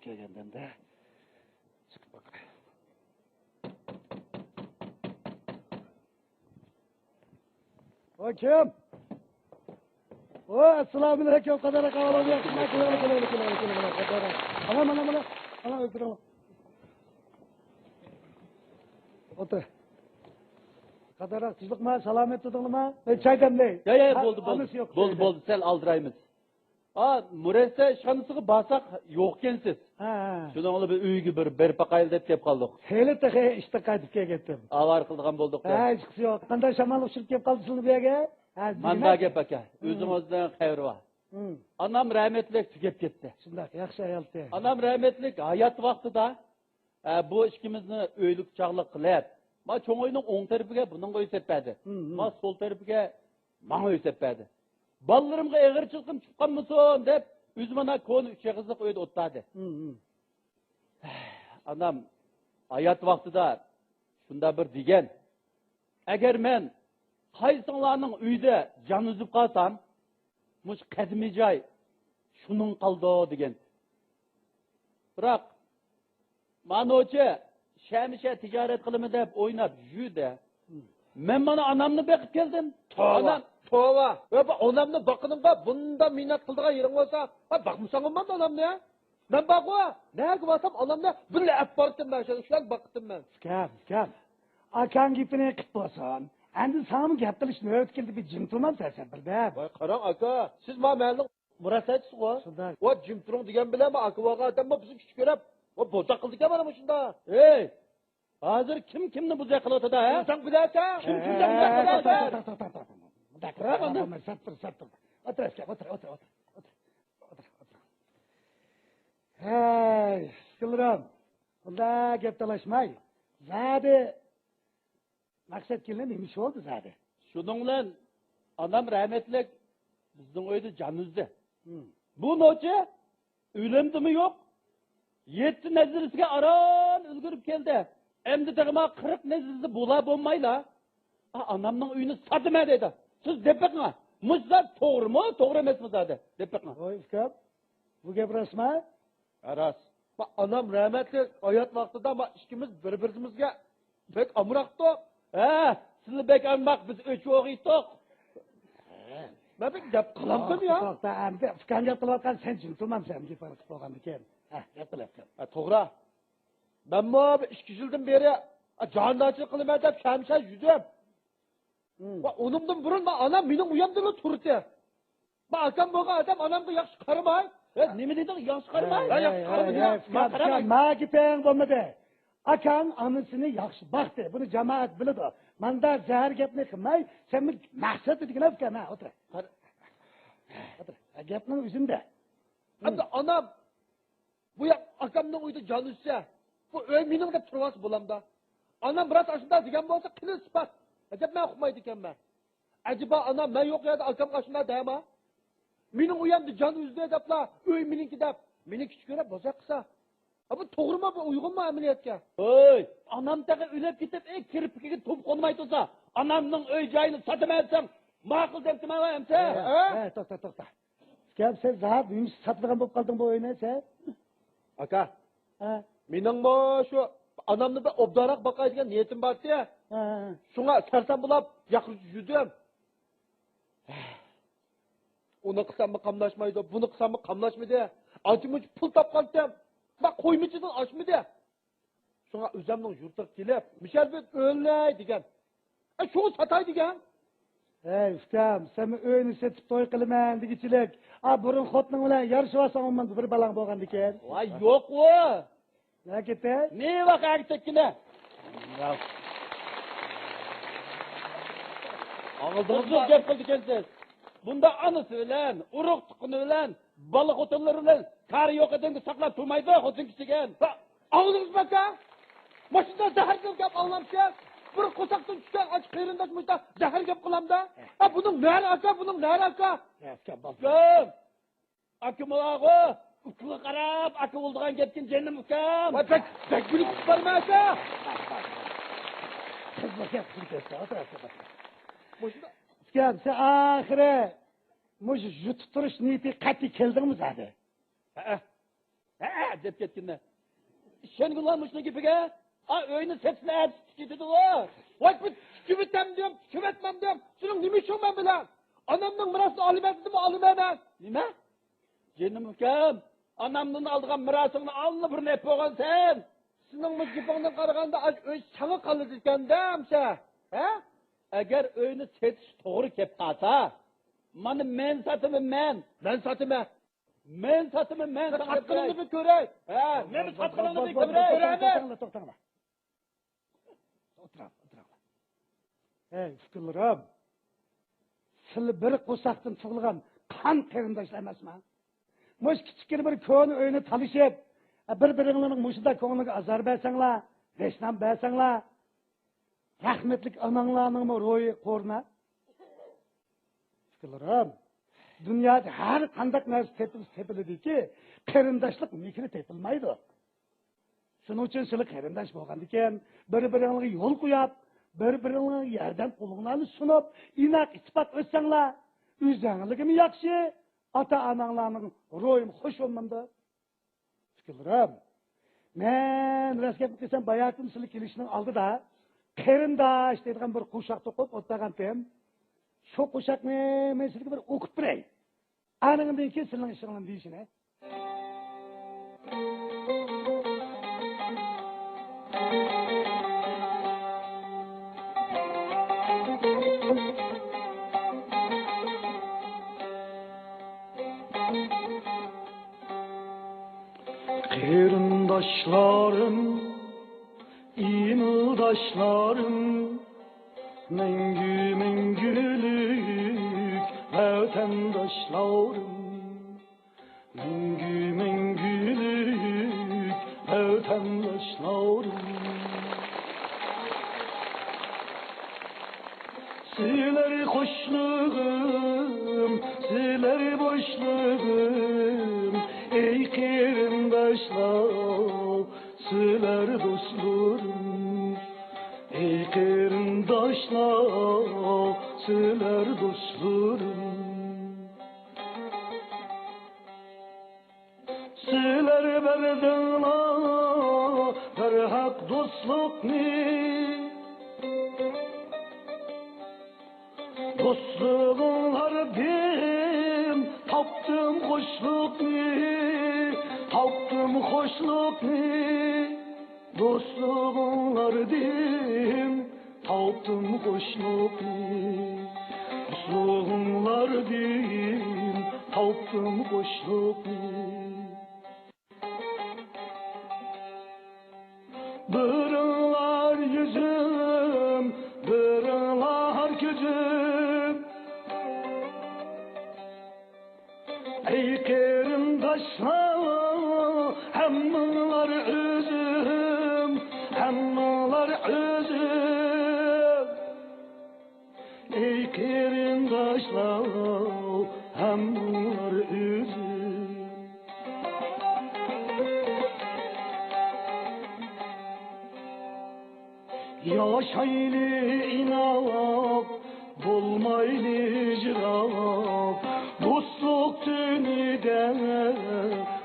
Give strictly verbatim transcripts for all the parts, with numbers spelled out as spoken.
كەلگەندە چىقىپ باقاي. ۋاي، كىم؟ ۋاي، ئەسسالامۇئەلەيكۇم، قادىر ئاكا، ئالام ياخشىمۇ؟ كېلىڭ، كېلىڭ، كېلىڭ، كېلىڭ، كېلىڭ، قادىر ئاكا. ئانا، مانا، مانا، ئانا، ئۆتۈرۈڭ. ئولتۇر. قادىر ئاكا، تۇزلۇقما، سالامەت تۇردۇڭلارما؟ مەن چاي دەملەي. يا، يا، يا، بولدى، بولدى. ئانىسى يوق بولدى، ئۆيدە. بولدى، سەل ئالدىرايمىز. ئا، مۇرەسسە ئىشخانىسىغا بارساق يوقكەنسىز. ھە، ھە. شۇنىڭ بىلەن بىر ئۆيگە بىر بېرىپ باقايلى دەپ كەپ قالدۇق. ھېلى تېخى ئىشتىن قايتىپ كەلگەنتىم. ئاۋارە قىلىدىغان بولدۇق. ھە، ھېچقىسى يوق. قانداق شامال ئۇچۇرۇپ كەپ قالدى سىلىنى بۇ يەرگە؟ ھە، مانا دېگىنە. گەپ ئاكا. ھە. ئۆزىڭىزنىڭ خەۋىرى بار. ھە. ئانام رەھمەتلىك تۈگەپ كەتتى. شۇنداق، ياخشى ئايالتى. ئانام رەھمەتلىك ھايات ۋاقتىدا، ھە، بۇ ئىككىمىزنى ئۆيلۈك چاغلىق قىلىپ، ما چوڭ ئۆينىڭ ئوڭ تەرىپىگە بۇنىڭغا ئۆي سېلىپ بەردى. ھە، ھە. ما سول تەرىپىگە ماڭا ئۆي سېلىپ بەردى. بالىلىرىمغا ئېغىرچىلىقىم چىققان بولسۇن دەپ، ئۆزى مانا كونا ئۈچ ئېغىزلىق ئۆيدە ئولتۇردى. ھە، ھە. ئانام ھايات ۋاقتىدا شۇنداق بىر دېگەن، ئەگەر مەن قايسىڭلارنىڭ ئۆيىدە جان ئۈزۈپ قالسام، مۇشۇ قەدىمىي جاي شۇنىڭ قالىدۇ دېگەن. بىراق، مانوچى شەمشە تىجارەت قىلىمەن دەپ ئويناپ يۈردى. مەن مانا ئانامنى بېقىپ كەلدىم. توۋا، ئانام توۋا. ۋە بۇ ئانامنى باققىنىڭغا بۇنداق مىننەت قىلىدىغان يېرىڭ بولسا، ۋە باقمىساڭمۇ بولمامدۇ ئانامنى؟ مەن بارغۇ، نەگە بارسام ئانامنى بىللە ئەپ بارتتىم مەن، شۇ، شۇلارنى باقتىم مەن. ئۇكام، ئۇكام. ئاكاڭ گېپىنى قىپ بولسۇن. ئەمدى ساڭىمۇ گەپ قىلىش نۆۋىتى كەلدى، بىر جىم تۇرمامسەن سەن بىردەم. ۋاي قاراڭ ئاكا، سىز ما مەھەللىنىڭ مۇرەسسەچىسىغۇ. شۇنداق. ۋاي جىم تۇرۇڭ دېگەن بىلەن ما ئاكا بولغان ئادەممۇ بىزنى كىچىك كۆرۈپ، ۋاي بوزەك قىلىدىكەن مانا مۇشۇنداق. ھەي! ھازىر كىم كىمنى بوزەك قىلىۋاتىدۇ، ھە؟ ئۆزۈڭ بىلەسەن. كىم كىمنى بوزەك قىلىۋاتىدۇ؟ توختا، توختا، توختا، توختا. مۇنداق قىلىپ، سەت تۇر، سەت تۇر. ئولتۇر، ئۆسكەم، ئولتۇر، ئولتۇر، ئولتۇر. ئولتۇر، ئولتۇر. ھەي، ئىككىلىرىم. بۇنداق گەپ تالاشماي. زادى مەقسەت كېلىن نېمە ئىش بولدى زادى؟ شۇنىڭ بىلەن ئانام رەھمەتلىك بىزنىڭ ئۆيدە جان ئۈزدى. ھىم. بۇ نوچى ئۆلۈمدىمۇ يوق، يەتتە نەزىرىسىگە ئاران ئۈلگۈرۈپ كەلدى. ئەمدى تېخىمۇ قىرىق نەزىرىسى بولا بولمايلا، ئا، ئانامنىڭ ئۆيىنى ساتىمەن دەيدۇ. سىز دەپ بېقىڭا، مۇشۇ زات توغرىمۇ، توغرا ئەمەسمۇ زادى؟ دەپ بېقىڭا. ۋاي ئۇكام، بۇ گەپ راستمۇ؟ ھە، راست. ما ئانام رەھمەتلىك ھايات ۋاقتىدا ما ئىككىمىز بىر-بىرىمىزگە بەك ئامراقتۇق. ھە، سىلى بەك ئامراق، بىز ئۆچ ئوغۇيتتۇق. مەن بىر گەپ قىلامدىم يا. توختا، توختا، ئەمدى ئۇكاڭ گەپ قىلىۋاتقان سەن جىم تۇرمامسەن، گېپىڭنى قىلىپ بولغاندىكىن. ھە، گەپ قىل، گەپ قىل. ھە، توغرا. مەنمۇ بىر ئىككى يىلدىن بېرى، ھە، جاھاندارچىلىق قىلىمەن دەپ شەمشەر يۈدۈم. ھىم. ۋە ئۇنىڭدىن بۇرۇن ما ئانام مېنىڭ ئۇيامدىلا تۇردى. ما ئاكام بولغان ئادەم ئانامغا ياخشى قارىماي. ھە، نېمە دېدىڭ؟ ياخشى قارىماي؟ ھە، ياخشى قارىماي. ما قارىماي. ما گېپىڭ بولمىدى. ئاكاڭ ئانىسىنى ياخشى باقتى. بۇنى جامائەت بىلىدۇ. ماندا زەھەر گەپنى قىلماي، سەن مەقسەت دېگىنە ئۇكام، ھە، ئولتۇر. ئولتۇر. ھە، گەپنىڭ ئۆزۈندە. ئەمدى ئانام بۇ ياق ئاكامنىڭ ئۆيىدە جان ئۈزسە، بۇ ئۆي مېنىڭ دەپ تۇرۇۋالسا بولامدا؟ ئانام راست ئاشۇنداق دېگەن بولسا، قېنى ئىسپات؟ ئەجەب مەن ئۇقمايدىكەنمەن. ئەجەبا ئانام مەن يوق يەردە ئاكامغا ئاشۇنداق دەيما؟ مېنىڭ ئۇيامدا جان ئۈزدى دەپلا، ئۆي مېنىڭكى دەپ، مېنى كىچىك كۆرۈپ بوزەك قىلسا. ھە، بۇ توغرىمۇ، بۇ ئۇيغۇنمۇ ئەمەلىيەتكە؟ ھەي، ئانام تېخى ئۆلۈپ كېتىپ، ئەي، كىرپىكىگە توپا قونماي تۇرسا، ئانامنىڭ ئۆي جايىنى ساتىمەن دېسەڭ، ماقۇل دەپتىمەن ئەمسە. ھە، ھە؟ ھە، توختا، توختا. ئۇكام، سەن زادى نېمىشقا ساتىدىغان بولۇپ قالدىڭ بۇ ئۆينى سەن؟ ئاكا، ھە؟ مېنىڭمۇ شۇ ئانامنى بىر ئوبدانراق باقاي دېگەن نىيىتىم بارتى. ھە، ھە، ھە. شۇڭا سەرسان بولاپ ياقا يۈدۈم. ئۇنى قىلساممۇ قاملاشمايدۇ، بۇنى قىلساممۇ قاملاشمىدى. ئانچە-مۇنچە پۇل تاپقانتىم. ما قويمىچىدىن ئاشمىدى. شۇڭا ئۆزەمنىڭ يۇرتىغا كېلىپ، مىشەل بىر ئۆيلەي دېگەن. ئە، شۇنى ساتاي دېگەن. ھەي، ئۇكام، سەن ئۆينى سېتىپ توي قىلىمەن دېگۈچىلىك. ئا، بۇرۇن خوتۇنۇڭ بىلەن يارىشىۋالساڭ، ئۇنىڭ بىر بالاڭ بولغاندىكىن. ۋاي، يوق ئۇ. نەگە كېتەي؟ نېۋاق ئەگىپ كەتكىنە؟ ئاڭلىدىڭىزمۇ؟ قىزىق گەپ قىلىدىكەنسىز. بۇنداق ئانىسى بىلەن، ئۇرۇق تۇغقىنى بىلەن، بالا خوتۇنلىرى بىلەن كارى يوق ئادەمگە ساقلاپ تۇرمايدۇ، خوتۇن كىشىگە. ھە، ئاڭلىدىڭىزمۇ ئاكا؟ ماشۇنداق زەھەرگە گەپ ئاڭلامسىز؟ بىر قورساقتىن چۈشكەن ئاچ قېرىنداش مۇشۇنداق زەھەر گەپ قىلامدا؟ ھە، بۇنىڭ نەرە ئاكا، بۇنىڭ نەرە ئاكا؟ ھە، ئۇكام، بولدى. ئۇكام! ئاكىمۇ بارغۇ، ئۇكىغا قاراپ، ئاكا بولىدىغان گەپكىن جېنىم ئۇكام. ۋاي، بەك، بەك بىلىپ ئۇقۇپ بارما ئاكا. قىزلار گەپ قىلىپ كەتسە، ئولتۇر، ئولتۇر. مۇشۇنداق. ئۇكام، سەن ئاخىرى مۇشۇ يۇتۇپ تۇرۇش نىيىتى قەتئىي كەلدىڭمۇ زادى؟ ھەئە. ھە، دەپ كەتكىنىنى. ئىشەنگىنلا مۇشۇنىڭ گېپىگە. ئا، ئۆينى سېتىشنى ئەتىسى كېتىدىغۇ. ۋاي، بۇ تىكىۋېتەمدىم، تىكىۋەتمەمدىم. سېنىڭ نېمە ئىشىڭ مەن بىلەن؟ ئانامنىڭ مىراسىنى ئالىمەن دېدىمۇ، ئالىمەن مەن. نېمە؟ جېنىم ئۇكام، ئانامدىن ئالىدىغان مىراسىڭنى ئاللىبۇرۇن ئېلىپ بولغانسەن. سېنىڭ مۇشۇ گېپىڭدىن قارىغاندا، ئاش ئۆي ساڭا قالىدىكەن-دە، ئەمىسە. ھە؟ ئەگەر ئۆينى سېتىش توغرا كەپ قالسا، مانا مەن ساتىمەن، مەن. مەن ساتىمەن. مەن ساتىمەن، مەن ساڭا ساتقىنىڭنى بىر كۆرەي. ھە، مەن بىر ساتقىنىڭنى بىر كۆرەي. توختاڭلار، توختاڭلار. ئولتۇراڭلار، ئولتۇراڭلار. ئەي، ئۇكىلىرىم، سىلى بىر قورساقتىن تۇغۇلغان قان قېرىنداشلار ئەمەسما؟ مۇشۇ كىچىككىنە بىر كونا ئۆينى تالىشىپ، بىر-بىرىڭلارنىڭ مۇشۇنداق كۆڭلىگە ئازار بەرسەڭلار، ھېچنېمە بەرسەڭلار، رەھمەتلىك ئاناڭلارنىڭمۇ روھى قورۇنا. ئۇكىلىرىم، دۇنيادا ھەر قانداق نەرسە تېپىلسا تېپىلىدۇكى، قېرىنداشلىق مېھرى تېپىلمايدۇ. شۇنىڭ ئۈچۈن سىلى قېرىنداش بولغاندىكىن، بىر-بىرىڭلارغا يول قويۇپ، بىر-بىرىڭلارغا ياردەم قولۇڭلارنى سۇنۇپ، ئىناق ئىتتىپاق ئۆتسەڭلار، ئۆزۈڭلارغىمۇ ياخشى، ئاتا-ئاناڭلارنىڭ روھىمۇ خوش بولمامدۇ؟ ئۇكىلىرىم، مەن راست گەپنى قىلسام، باياتىن سىلى كېلىشنىڭ ئالدىدا قېرىنداش دەيدىغان بىر قوشاق توقۇپ ئولتۇرغانتىم. شۇ قوشاقنى مەن سىلىگە بىر ئوقۇپ بېرەي. ئانىڭدىن كېيىن سىلىنىڭ ئىشىڭلارنى دېيىشىنى. قېرىنداشلارىم، ئىمىلداشلارىم، مەڭگۈ مەڭگۈلۈك ۋەتەنداشلارىم، مەڭگۈ مەڭگۈلۈك ۋەتەنداشلارىم. سىلەر خوشلۇقۇم، سىلەر بوشلۇقۇم، ئەي قېرىنداشلار، سىلەر دوستلىرىم، ئەي قېرىنداشلار، سىلەر دوستلىرىم. سىلەر بەردىڭلار بىر ھەق دوستلۇقنى. دوستلۇقۇڭلاردىن تاپتىم خوشلۇقنى، تاپتىم خوشلۇقنى. دوستلۇقۇڭلاردىن تاپتىم خوشلۇقنى. دوستلۇقۇڭلاردىن تاپتىم خوشلۇقنى. بىرىڭلار يۈزۈم، بىرىڭلار كۆزۈم. ئەي قېرىنداشلار، ھەممىڭلار ئۆزۈم، ھەممىڭلار ئۆزۈم. ئەي قېرىنداشلار، ھەممىڭلار ئۆزۈم. ياشايلى ئىناق، بولمايلى يىراق، دوستلۇق تۈنىدە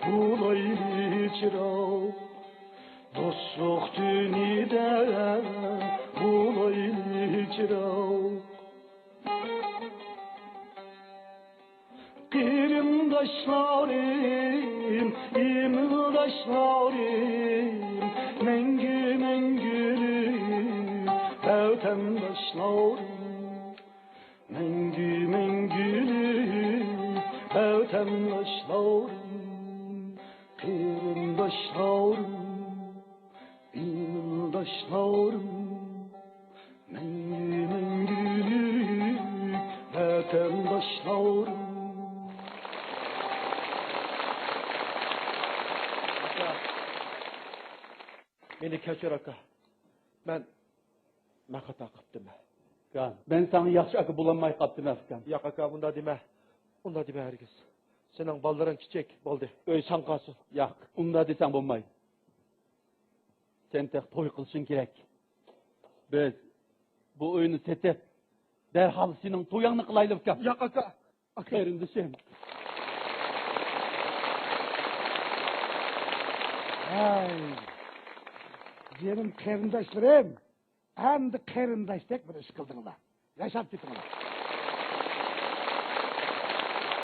بولايلى چىراغ. دوستلۇق تۈنىدە بولايلى چىراغ. قېرىنداشلارىم، ئىمىلداشلارىم، مەڭگۈ مەڭگۈلۈك ۋەتەنداشلارىم. مەڭگۈ مەڭگۈلۈك ۋەتەنداشلارىم، قېرىنداشلارىم، ئىلداشلارىم، مەڭگۈ مەڭگۈلۈك ۋەتەنداشلارىم. مېنى كەچۈر، ئاكا. مەن، مەن خاتا قىپتىمەن. ئۇكام، مەن ساڭا ياخشى ئاكا بولالماي قاپتىمەن، ئۇكام. ياق، ئاكا، ئۇنداق دېمە. ئۇنداق دېمە ھەرگىز. سېنىڭ بالىلىرىڭ كىچىك، بولدى. ئۆي ساڭا قالسۇن. ياق، ئۇنداق دېسەڭ بولمايدۇ. سەن تېخى توي قىلىشىڭ كېرەك. بىز بۇ ئۆينى سېتىپ، دەرھال سېنىڭ تويۇڭنى قىلايلى، ئۇكام. ياق، ئاكا. قېرىندىشىم. ھەي، جېنىم قېرىنداشلىرىم، ئەمدى قېرىنداشتەك بىر ئىش قىلدىڭلار. ياشاپ كېتىڭلار.